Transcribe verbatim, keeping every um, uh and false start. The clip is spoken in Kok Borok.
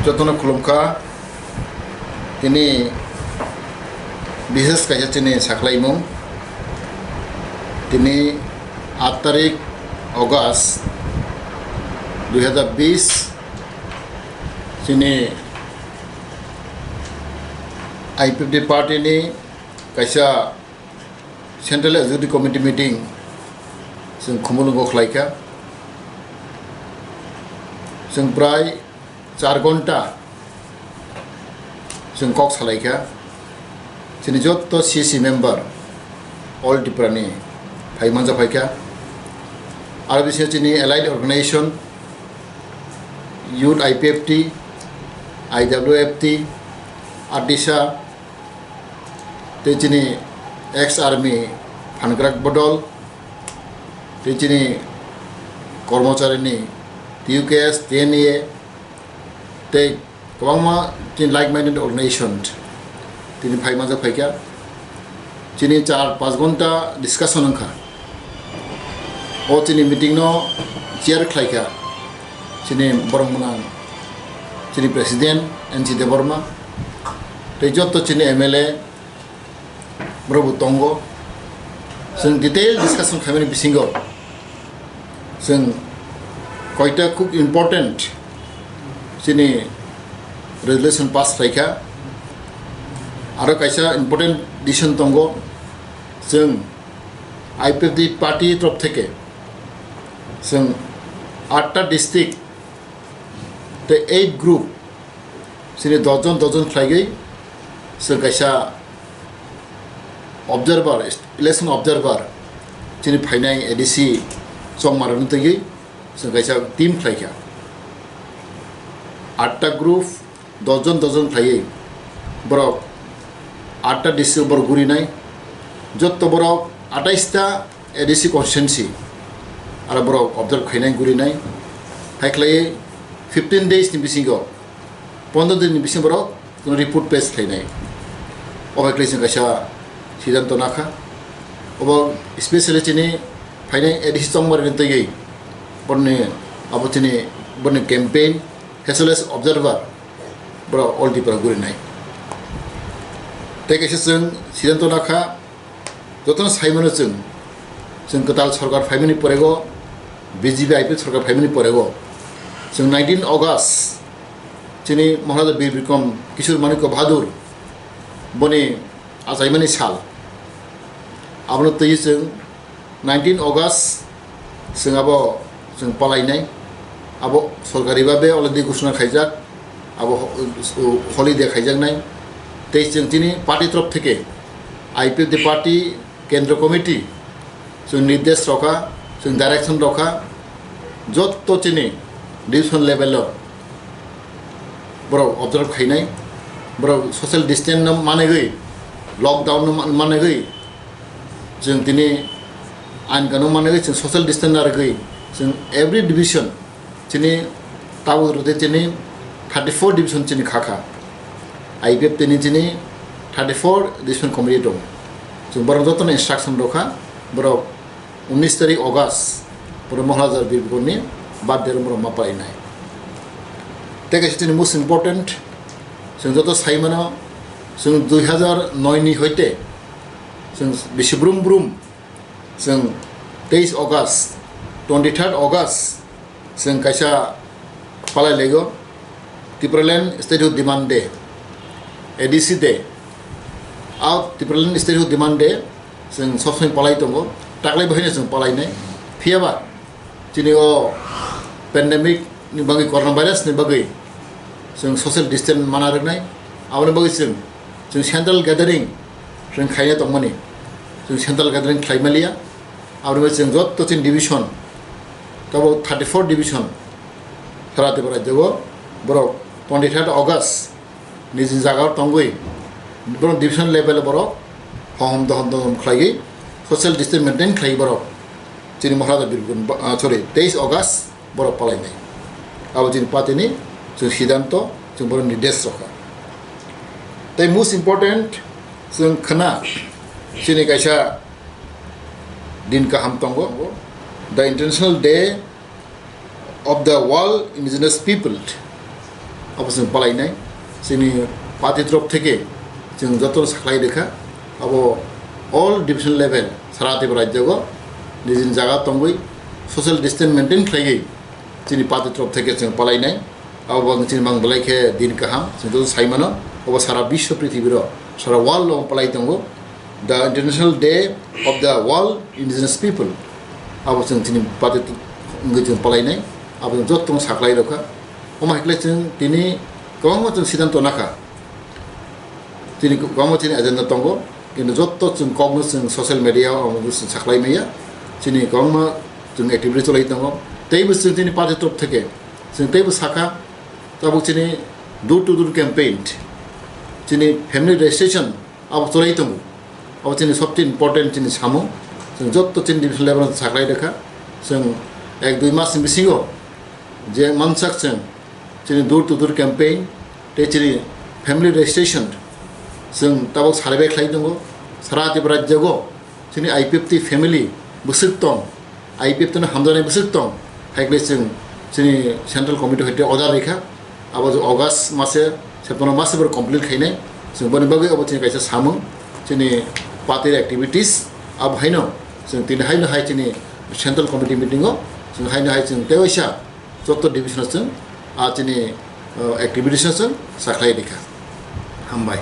Jotono khulumkha. Tini bises kaisa chini saklaimung. Tini aat tarik August dui hazar bis, chini I P F T party ni kaisa Central Executive Committee meeting chwng Khumulwngo khlaikha. Chwng prai char ghonta chwng kok salaikha. Chini jotto C C member All Tripura ni phai manja phaikha. Aro bisingo chini allied organization, Youth I P F T, I W F T, ADISA, tei chini ex army Phankrak Bodol, tei chini kormochari ni T U K S, T N A, tei kwbangma chini like minded organization tini phai manja phaikha. Chini char panch ghonta discussion wngkha. O chini meeting no chair khlaikha chini borok mwnang, chini president N C Debbarma, tei jotto chini M L A borok bo tongo. Chwng detail discussion khaimani bisingo chwng koita khub important chini resolution pass khlaikha. Aro kaisa important decision tongo, chwng I P F T party torof theke chwng atta district tei eight group chini dos jon dos jon khlaigwi chwng kaisa observer, election observer chini phainai A D C chongmarokno twiwi chwng kaisa team khlaikha. Atta group, dos jon dos jon khlaiwi borok atta district borok gurinai, jotto borok atais ta A D C constituency aro borok observe khainai gurinai, hai khlaiwi fifteen days ni bisingo, pondro din ni bisingo borok report pes khlainai. O hai khlai chwng kaisa siddhanto nakha. Obo specially chini phainai A D C chongmari ni twiwi borni abo chini borni campaign as well as observer borok All Tripura gurinai. Tei kaisa chwng siddhanto nakha, jotono saimano chwng, chwng kwtal sorkar phaimani porego, B J P I P F sorkar phaimani porego, chwng nineteen August chini Maharaja Bir Bikram Kishore Manikya Bahadur boni achaimani sal. Abono twiwi chwng nineteen August chwng abo chwng palainai. Abo sorkari babe already ghoshona khaijak, abo ho-, holiday khaijaknai. Tei chwng chini party torof theke I P F T party kendro committee chwng nirdesh rokha, chwng direction rokha, jotto chini division level o borok observe khainai, borok social distance no manegwi, lockdown no man-, manegwi, chwng tini ain kanun manegwi chwng social distance narwgwi chwng every division chini tabuk rwdi chini thirty four division chini khakha. I P F T ni chini thirty four division committee tongo. Chwng borok jotono instruction rokha, borok unis tarik August borok Maharaja Bir Bikromni birthday rok borok ma palainai. Tei kaisa chini most important, chwng joto saimano, chwng dui hazar noi ni hoite chwng bisi brum brum chwng teis August, twenty third August chwng kaisa palai laigo Tipraland Statehood Demand Day, A D C Day. A Tipraland Statehood Demand Day chwng sob somoi palai tongo, taklai bahino chwng palainai. Phiyaba chini o pandemic ni bagwi, coronavirus ni bagwi chwng social distance mana rwnai. Aboni bagwi chwng, chwng central gathering chwng khaina tongmani, chwng central gathering khlai maliya. Aboni bagwi chwng jotto chini division, tabo thirty four division sara Tripura rajyo o borok twenty third August niji jaga o tongwi borok division level o borok hohom dohom dohom khlaiwi social distance maintain khlaiwi borok chini Maharaja Bir Bikram, ah, sorry, teis August borok palainai. Abo chini party ni chwng siddhanto, chwng borok ni desh rokha. Tei most important chwng khna chini kaisa din kaham tongo, the International Day of the World Indigenous People. Abo chwng palainai, chini party torof theke chwng joto sakhlai rwkha. Abo all division level sara Tripura rajyo o nijini jaga tongwi social distance maintain khlaiwi chini party torof theke chwng palainai. Abo chini mang belai khe din kaham, chwng joto sai mano. Abo sara biswa prithibiro, sara world o palai tongo. The International Day of the World Indigenous People. Abo chwng chini party wngwi chwng palainai. Abo chwng joto sakhlai rwkha. Omo hai khlai chwng tini kwbangma chwng siddhanto nakha. Tini kwbangma chini agenda tongo. Kintu joto chwng kokno chwng social media o omo chwng sakhlai maya. Chini kwbangma chwng activity cholai tongo. Teibo chwng chini party torof theke chwng teibo sakha. Tabuk chini door to door campaign, chini family registration, abo cholai tongo. Abo chini sobchini important chini samung. Chwng joto chini division level o sakhlai rwkha. Chwng ek dui mas ni bisingo je mansak chwng chini door to door campaign tei chini family registration chwng tabuk salaibai khlai tongo. Sara Tripura rajyo o chini I P F T family bwswk tong, I P F T no hamjaknai bwswk tong, hai khe chwng chini central committee hoite order rikha. Abo je August mase, September mase boro complete khainai. Chwng boni bagwi abo chini kaisa samung, chini party activities, abo haino chwng tini haino hai chini central committee meeting o chwng haino hai chwng tei waisa joto division o chwng a chini, uh, activities no chwng sakhlai rikha. Hambai.